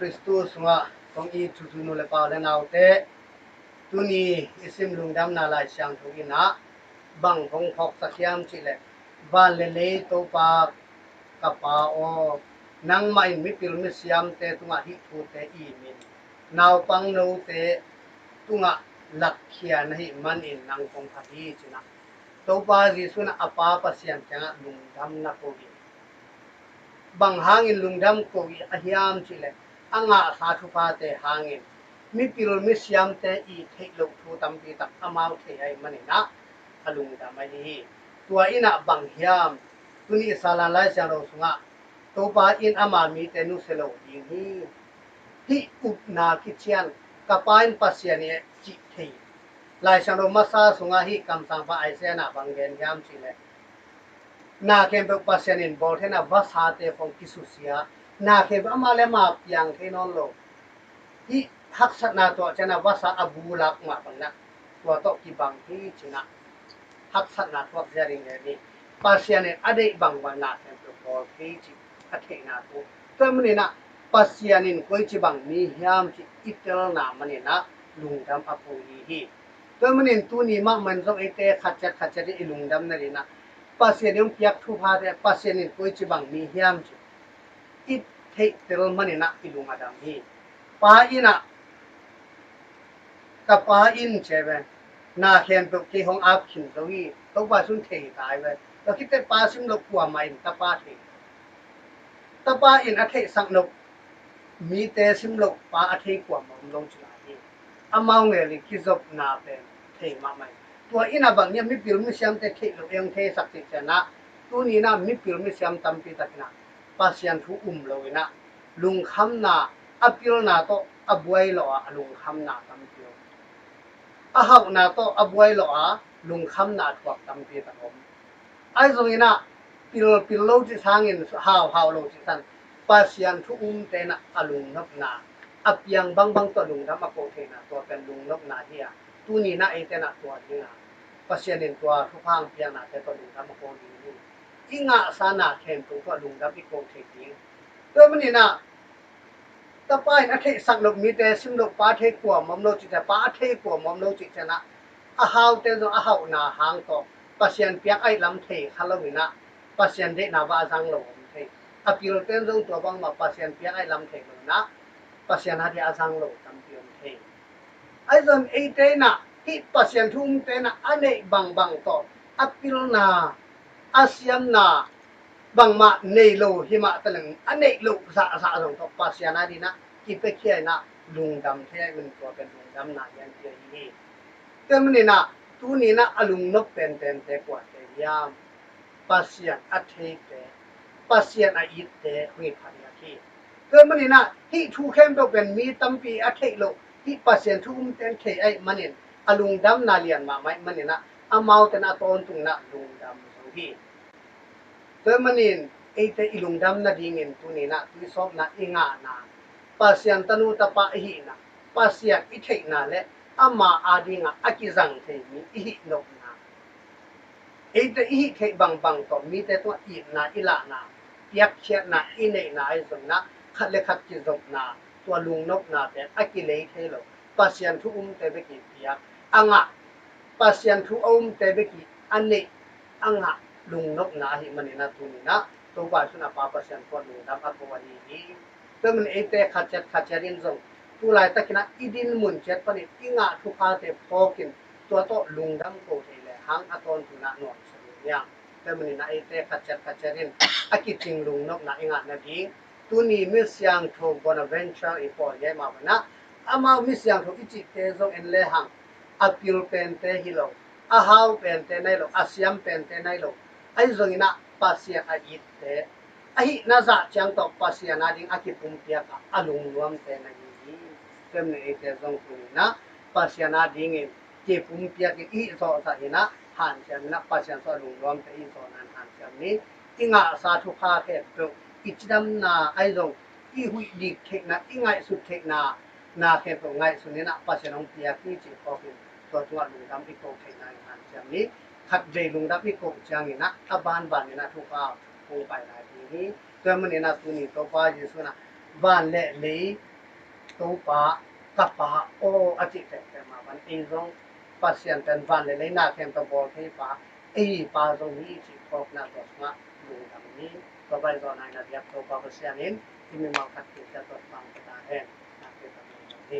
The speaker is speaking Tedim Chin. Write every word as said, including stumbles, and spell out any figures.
Khristu sungah kong it thuthu nu le pa u le naute, tuni i sim lungdamna Lai Siangtho in ah bang hong phawksak hiam cih leh, van le lei Topa ka Pa aw, nangmah in mipil misiamte tungah hih thute i min naupang note tungah lakkhia na hih manin nang kong phat hi, ci-in ah Topa Jesuh in ah a Pa Pasian kiangah lungdam na ko hi. Bang hangin lungdam ko hi a hiam cih leh, a ngahsa thuphate hangin mipil misiamte i theih loh thu tampi tak amau thei ahih manin ah a lungdam ahi hi. Tua in ah bang hiam, tuni i salan Lai Siangtho sungah Topa in ama mite nusia lo ding hi. Hih upna kician, ka Pa in Pasian hi cih thei. Lai Siangtho masa sungah hih kamsangpa Isaiah in ah bang gen hiam cih leh, na khempeuh Pasian in bawl thei in ah vasate khawng kisusia, na khempeuh amah le amah piang thei nawn lo. Hih haksatna tuah ciangin ah vasa a bu lak mah bangin ah tua tawh kibang hi, ci-in ah haksatna tuak zia ding gen hi. Pasian in a deih bangbang na khempeuh bawl thei cih a theihna thu. Tua ahih manin ah Pasian in koici bang mi hiam cih i telna manin ah lungdam a ko hi hi. Tua ahih manin tuni mahmah in zong eite khat ciat khat ciat in i lungdam nadingin ah Pasian in hong piak thuphate, Pasian in koici bang mi hiam cih i theihtel manin ah i lung a dam hi. Pa in ah, ka Pa in, ci hi ve, na khempeuh kei hong ap khin zo hi. Topa Jesuh in thei ta hi ve. Tua khit teh Pa sim loh kuamah in Tapa thei. Tapa in a theihsak nop mite sim loh Pa a thei kuamah om lo ci lai hi. Amau ngelin kizopna pen thei mahmah hi. Tua in ah bang hiam, mipil misiamte theih loh i hong theisak cih ciangin ah, tuni in ah mipil misiam tampi tak in ah Pasian thu um lo in ah lungkhamna, a pilna tawh a buai lawh a lungkhamna tampi om. A hauhna tawh a buai lawh a lungkhamna a thuak tampi tak om. Ahi zongin ah pilpil lo cih sangin, hauhau lo cih sangin Pasian thu umte in ah a lungnopna, a piang bangbang tawh lungdam a ko theihna, tua pen lungnopna hi a, tuni in ah eite in ah tua ding a, Pasian in tua thupha hong piaknate tawh lungdam a ko ding hi. I ngahsa na khempeuh tawh lungdam i ko thei ding. Tua ahih manin ah Tapa in a theihsak nop mite sim loh Pa thei kuamah om lo cih ciang, Pa a thei kuamah om lo cih ciangin ah, a haute zong a hauhna hang tawh Pasian piak ahih lam thei kha lo in ah, Pasian deihna va a zang lo om thei. A pilte in zong tua bangmah Pasian piak ahih lam thei lo in ah, Pasian ading a zang lo tampi om thei. Ahi zongin eite in ah hih Pasian thu umte in ah a neih bangbang tawh a pilna, a siamna bangmah nei lo hi mah taleng, a neih loh zahzah zong tawh Pasian ading in ah kipiakhia in ah lungdam thei ahih manin tua pen lungdamna lianpi ahi hi. Tua ahih manin ah tuni in ah a lungnop penpente kuate hiam? Pasian a theite, Pasian a itte hong hi phadiak hi. Tua ahih manin ah hih thu khempeuh pen mi tampi a theih loh, hih Pasian thu umte in thei ahih manin a lungdamna lian mahmah ahih manin ah amaute in a tawntung in ah lungdam zo hi. Tua ahih manin eite i lungdam nadingin tuni in ah tuisawpna i ngahna, Pasian tanu tapa i hihna, Pasian i theihna le ama ading a a kizang thei mi i hih nopna, eite i hih theih bangbang tawh mite tungah itna i lahna, piakkhiatna i neihna ahi zongin ah khat le khat kizopna, tua lungnopna pen a kilei thei lo. Pasian thu umte bek in piak, a ngah, Pasian thu a umte bek in a neih, a ngah lungnopna ahih manin ah tuni in ah Topa Jesuh in a Pa Pasian tungah lungdam a ko ahi hi. Tua ahih manin eite khat ciat khat ciat in zong tu laitak in ah i din mun ciat panin i ngah thuphate phawk in tua tawh lungdam ko thei le hang a tawntung in ah nuamsa ding hi hang. Tua ahih manin ah eite khat ciat khat ciat in a kicing lungnopna i ngah nading, tuni Misiangtho Bonaventure i pawi hi mah bangin ah, amau Misiangtho i cihte zong en le hang, a pil pente hi lo, a hau pente nai lo, a siam pente nai lo, ahi zongin ah Pasian a itte, ahihna zah ciang tawh Pasian ading a kipumpiak a, a lungnuamte na hi hi. Tua ahih manin eite zong tuni in ah Pasian adingin kipumpiak in i hih zawh zah in ah hanciam in ah, Pasian sungah lungnuamte i hih zawh nading hanciam ni. I ngahsa thupha khempeuh, i cidamna ahi zong, i huih dik theihna, i ngaihsut theihna, na khempeuh ngaihsun in ah Pasian hong piak hi cih phawk in tua tungah lungdam i ko theihna in hanciam ni. Khatvei lungdam i koh ciangin ah a banban in ah thupha hong pai lai ding hi. Tua ahih manin ah tuni Topa Jesuh in ah van le lei Topa, ka Pa aw, a cih tengteng mah bang ei zong Pasian pen van le lei na khempeuh bawl thei pa, ei Pa zong hi i cih phawkna tawh sungah lungdam ni. Tua pai zawh nai na biak Topa Pasian in i mimal khat kin ka tawh pang ka ta hen. Na te ka lungdam hi.